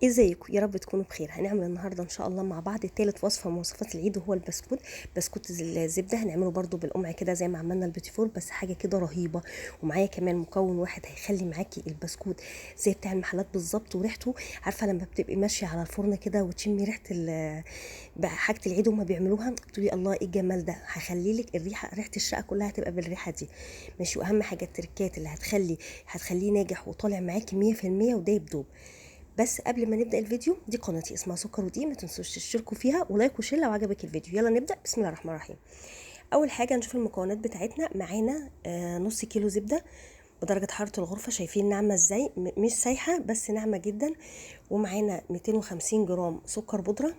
ازيكم؟ يا رب تكونوا بخير. هنعمل النهارده ان شاء الله مع بعض تالت وصفه من وصفات العيد، وهو البسكوت، بسكوت الزبدة. هنعمله برده بالقمع كده زي ما عملنا البيتيفور، بس حاجة كده رهيبة. ومعايا كمان مكون واحد هيخلي معاكي البسكوت زي بتاع المحلات بالظبط، وريحته عارفه لما بتبقي ماشية على الفرن كده وتشمي ريحه بقى حاجة العيد وما بيعملوها، تقولي الله ايه الجمال ده. هخلي لك الريحة، ريحه الشقة كلها هتبقى بالريحه دي، ماشي. واهم حاجة التركات اللي هتخليه ناجح وطالع معاكي 100% وده يبدوب. بس قبل ما نبدا الفيديو، دي قناتي اسمها سكر ودقيق، ما تنسوش تشتركوا فيها و like و share لو عجبك الفيديو. يلا نبدا، بسم الله الرحمن الرحيم. اول حاجة نشوف المكونات بتاعتنا. معانا نص كيلو زبدة بدرجة حرارة الغرفة، شايفين ناعمة ازاي، مش سايحه بس ناعمة جدا. ومعانا 250 جرام سكر بودره،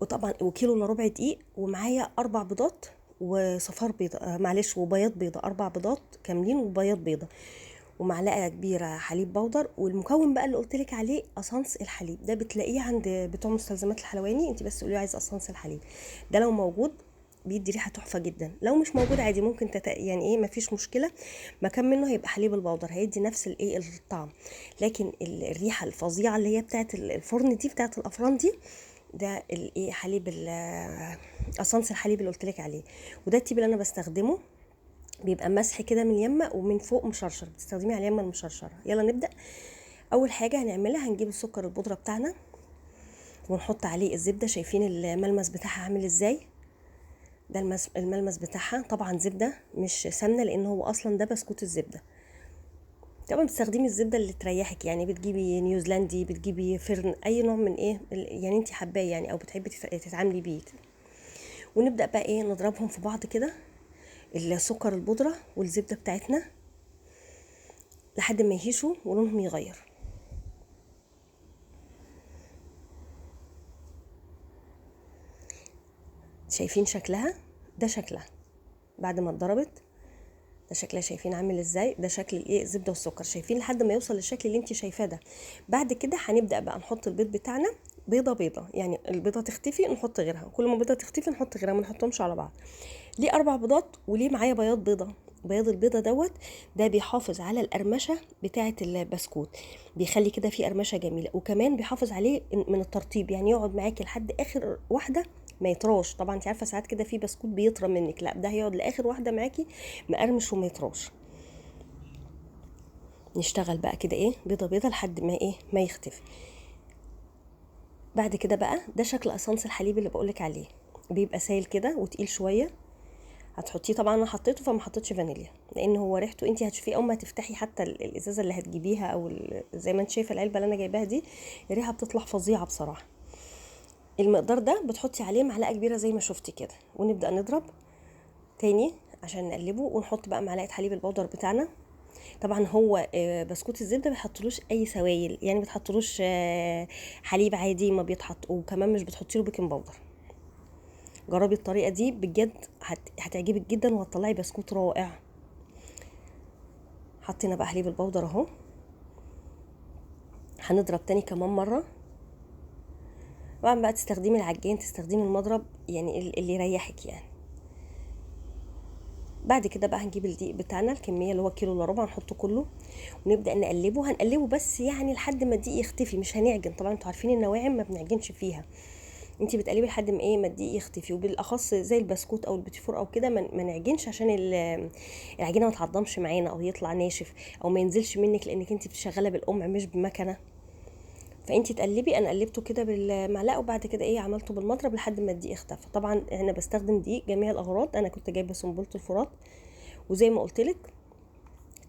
وطبعا وكيلو الا ربع دقيق، ومعايا 4 بيضات وصفار بيضة، معلش وبياض بيضة، 4 بيضات كاملين وبياض بيضة، ومعلقة كبيرة حليب بودر. والمكون بقى اللي قلت لك عليه اسانس الحليب، ده بتلاقيه عند بتوع مستلزمات الحلواني، انت بس قولي عايز اسانس الحليب، ده لو موجود بيدي ريحه تحفة جدا. لو مش موجود عادي ممكن يعني ايه، مفيش مشكلة، مكان منه هيبقى حليب البودر، هيدي نفس الايه الطعم، لكن الريحة الفظيعة اللي هي بتاعه الفرن دي، بتاعه الافران دي، ده الايه حليب اسانس الحليب اللي قلت لك عليه. وده التيب اللي انا بستخدمه، بيبقى مسح كده من اليمه ومن فوق مشرشر، بتستخدميه على اليمه المشرشره. يلا نبدا. اول حاجة هنعملها، هنجيب السكر البودره بتاعنا ونحط عليه الزبدة. شايفين الملمس بتاعها عامل ازاي؟ ده الملمس بتاعها، طبعا زبدة مش سمنه، لان هو اصلا ده بسكوت الزبدة. طبعا بتستخدمي الزبدة اللي تريحك، يعني بتجيبي نيوزيلندي، بتجيبي فرن، اي نوع من ايه يعني انت حباه يعني، او بتحبي تتعاملي بيه. ونبدا بقى ايه نضربهم في بعض كده، السكر البودرة والزبدة بتاعتنا، لحد ما يهيشوا ولونهم يغير. شايفين شكلها؟ ده شكلها بعد ما اتضربت، ده شكلها، شايفين عامل ازاي؟ ده شكل الايه الزبدة والسكر، شايفين لحد ما يوصل للشكل اللي انت شايفاه ده. بعد كده هنبدأ بقى نحط البيض بتاعنا بيضة بيضة، يعني البيضة تختفي نحط غيرها، كل ما البيضة تختفي نحط غيرها، ما نحطهمش على بعض. ليه 4 بيضات وليه معايا بياض بيضة؟ بياض البيضة دوت ده بيحافظ على القرمشه بتاعه البسكوت، بيخلي كده فيه قرمشه جميلة، وكمان بيحافظ عليه من الترطيب، يعني يقعد معاكي لحد اخر واحدة ما يطراش. طبعا انت عارفه ساعات كده في بسكوت بيطرى منك، لا ده هيقعد لاخر واحدة معاكي مقرمش وما يطراش. نشتغل بقى كده ايه بيضة بيضة لحد ما ايه ما يختفي. بعد كده بقى ده شكل اسانس الحليب اللي بقولك عليه، بيبقى سايل كده وتقيل شوية. هتحطيه، طبعا انا حطيته فما حطيتش فانيليا، لان هو ريحته انت هتشوفيه اول ما تفتحي حتى الازازه اللي هتجيبيها، او زي ما انت شايفه العلبة اللي انا جايباها دي، الريحة بتطلع فظيعة بصراحة. المقدار ده بتحطي عليه معلقه كبيرة زي ما شفتي كده، ونبدا نضرب تاني عشان نقلبه، ونحط بقى معلقه حليب البودر بتاعنا. طبعا هو بسكوت الزبدة ما بتحطلوش اي سوائل، يعني ما بتحطلوش حليب عادي ما بيتحط، وكمان مش بتحطي له baking powder. جربي الطريقة دي بجد هتعجبك جدا، وهتطلعي بسكوت رائع. حطينا بقى حليب البودر اهو، هنضرب تاني كمان مرة. طبعا بقى تستخدمي العجين، تستخدمي المضرب، يعني اللي يريحك يعني. بعد كده بقى هنجيب الدقيق بتاعنا، الكمية اللي هو كيلو الا ربع، هنحطه كله ونبدا نقلبه. هنقلبه بس يعني لحد ما الدقيق يختفي، مش هنعجن. طبعا انتوا عارفين النواعم ما بنعجنش فيها، انت بتقلبي لحد ما ايه ما الدقيق يختفي، وبالاخص زي البسكوت او البيتيفور او كده ما نعجنش عشان العجينة ما تعضمش معانا او يطلع ناشف او ما ينزلش منك، لانك انت شغالة بالقمع مش بمكنه. فانت تقلبي. انا قلبته كده بالمعلقه، وبعد كده ايه عملته بالمضرب لحد ما الدقيق اختفى. طبعا انا بستخدم دقيق جميع الاغراض، انا كنت جايبه سنبله الفرات، وزي ما قلت لك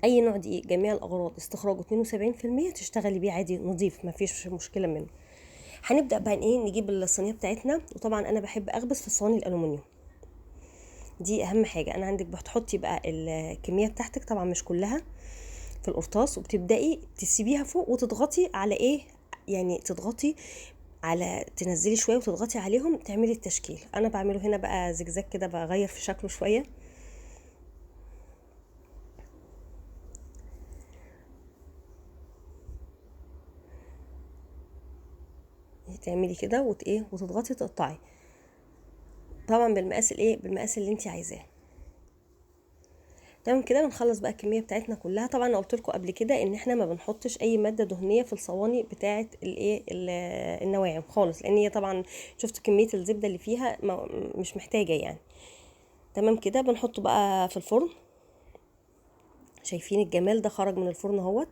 اي نوع دقيق جميع الاغراض استخراجه 72% تشتغلي بيه عادي نظيف، ما فيش مشكلة منه. هنبدا بقى ايه نجيب الصينية بتاعتنا، وطبعا انا بحب اخبز في الصواني الالومنيوم، دي اهم حاجة. انا عندك بتحطي بقى الكمية بتاعتك، طبعا مش كلها، في القرطاس، وبتبداي تسيبيها فوق وتضغطي على ايه، يعني تضغطي على، تنزلي شوية وتضغطي عليهم تعملي التشكيل. انا بعمله هنا بقى زجزاج كده، بغير في شكله شوية. تعملي كده ايه وتضغطي تقطعي، طبعا بالمقاس الايه، بالمقاس اللي انت عايزاه. تمام كده. بنخلص بقى الكمية بتاعتنا كلها. طبعا انا قلت لكم قبل كده ان احنا ما بنحطش اي مادة دهنية في الصواني بتاعه الايه النواعم خالص، لان هي طبعا شفتوا كمية الزبدة اللي فيها مش محتاجه يعني. تمام كده. بنحطه بقى في الفرن. شايفين الجمال ده؟ خرج من الفرن اهوت.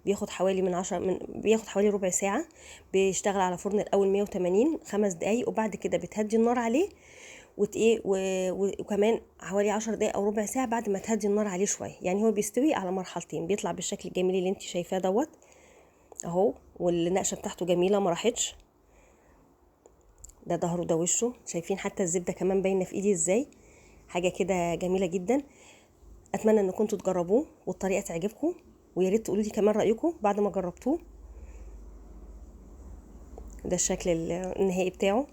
بياخد حوالي من 10 من بياخد حوالي ربع ساعة. بيشتغل على فرن الاول 180 5 دقايق، وبعد كده بتهدي النار عليه وكمان حوالي 10 دقايق او ربع ساعة بعد ما تهدي النار عليه شوية. يعني هو بيستوي على مرحلتين، بيطلع بالشكل الجميل اللي انت شايفاه دوت اهو، والنقشه بتاعته جميلة ما راحتش. ده ظهره، ده وشه، شايفين حتى الزبدة كمان باينة في ايدي ازاي، حاجة كده جميلة جدا. اتمنى انكم انتوا تجربوه والطريقة تعجبكم، ويا ريت تقولوا لي كمان رايكم بعد ما جربتوه. ده الشكل النهائي بتاعه.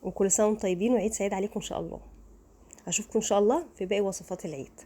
وكل سنة وانتم طيبين، وعيد سعيد عليكم ان شاء الله. اشوفكم ان شاء الله في باقي وصفات العيد.